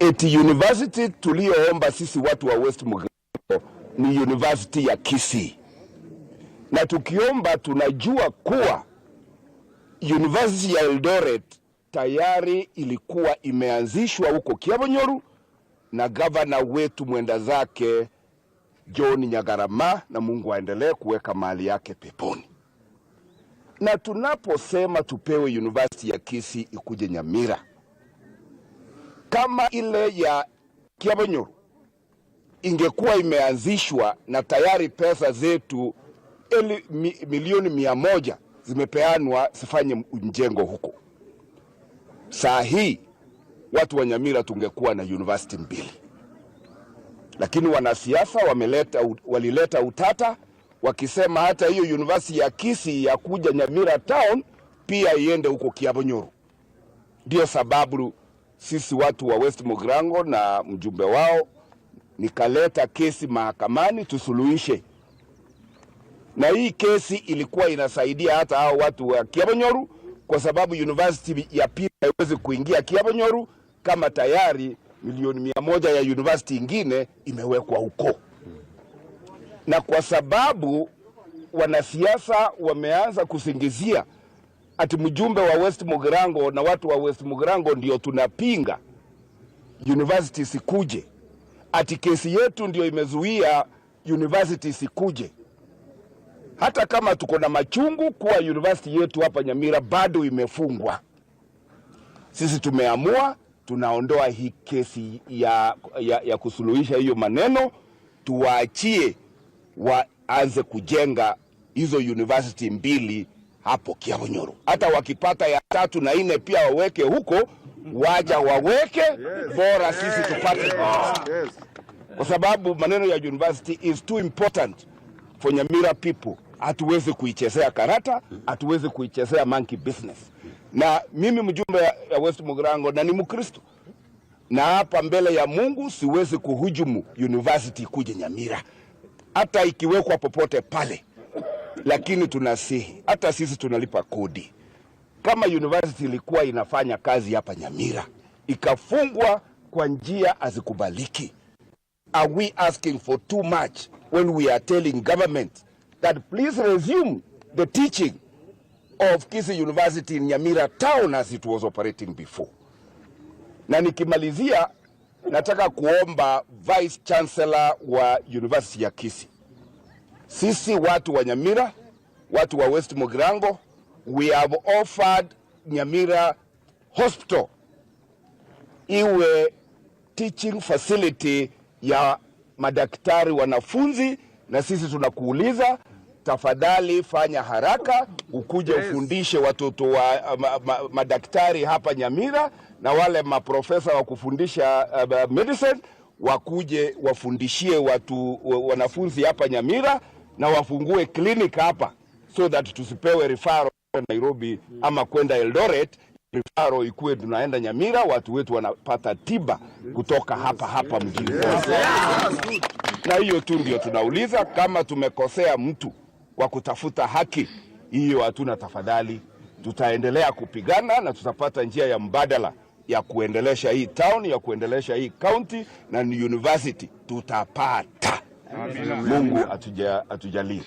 Eti university tuliyoomba sisi watu wa West Mugirango ni university ya Kisii, na tukiomba tunajua kuwa university ya Eldoret tayari ilikuwa imeanzishwa huko Kiabonyoru na gavana wetu mwenda zake John Nyagarama, na Mungu aendelee kuweka mali yake peponi. Na tunaposema tupewe university ya Kisii ikuje Nyamira, kama ile ya Kiabonyoru ingekuwa imeanzishwa na tayari pesa zetu 100,000,000 zimepeanwa zifanye mjengo huko, saa hii watu wa Nyamira tungekuwa na university mbili, lakini wanasiasa walileta utata wakisema hata hiyo university ya Kisii ya kuja Nyamira town pia iende huko Kiabonyoru. Ndio sababu sisi watu wa West Mugirango na mjumbe wao nikaleta kesi mahakamani tusuluhishe, na hii kesi ilikuwa inasaidia hata hao watu wa Kiabonyoru kwa sababu university ya pili haiwezi kuingia Kiabonyoru kama tayari 100,000,000 ya university ingine imewekwa huko. Na kwa sababu wanasiasa wameanza kusingizia ati mjumbe wa West Mugirango na watu wa West Mugirango ndio tunapinga university sikuje, ati kesi yetu ndio imezuia university sikuje. Hata kama tuko na machungu kuwa university yetu hapa Nyamira bado imefungwa, sisi tumeamua tunaondoa hii kesi ya kusuluhisha hiyo maneno, tuwaachie waanze kujenga hizo university mbili hapo Kiabonyoru. Hata wakipata ya tatu na nne pia waweke huko, waja waweke, bora sisi tupate kwa sababu maneno ya university is too important for Nyamira people. Hatuwezi kuichezea karata, hatuwezi kuichezea monkey business. Na mimi mjumbe ya West Mugirango na ni Mkristo, na hapa mbele ya Mungu siwezi kuhujumu university kuje Nyamira, hata ikiwekwa popote pale, lakini tunasihi, hata sisi tunalipa kodi. Kama university ilikuwa inafanya kazi hapa Nyamira ikafungwa kwa njia hazikubaliki, are we asking for too much when we are telling government that please resume the teaching of Kisii University in Nyamira town as it was operating before? Na nikimalizia, nataka kuomba Vice Chancellor wa University ya Kisii, sisi watu wa Nyamira, watu wa West Mugirango, we have offered Nyamira Hospital iwe teaching facility ya madaktari wanafunzi, na sisi tunakuuliza tafadhali, fanya haraka ukuje ufundishe watoto wa madaktari hapa Nyamira na wale maprofesa wa kufundisha medicine wakuje wafundishie watu wanafunzi hapa Nyamira na wafungue clinic hapa so that tusipewe referral Nairobi ama kwenda Eldoret. Referral ikuwe tunaenda Nyamira, watu wetu wanapata tiba kutoka hapa hapa mjini. Na hiyo tu ndio tunauliza. Kama tumekosea mtu kwa kutafuta haki hiyo, hatuna tafadhali, tutaendelea kupigana na tutapata njia ya mbadala ya kuendelesha hii town, ya kuendelesha hii county na ni university tutapata. Mungu atujalie.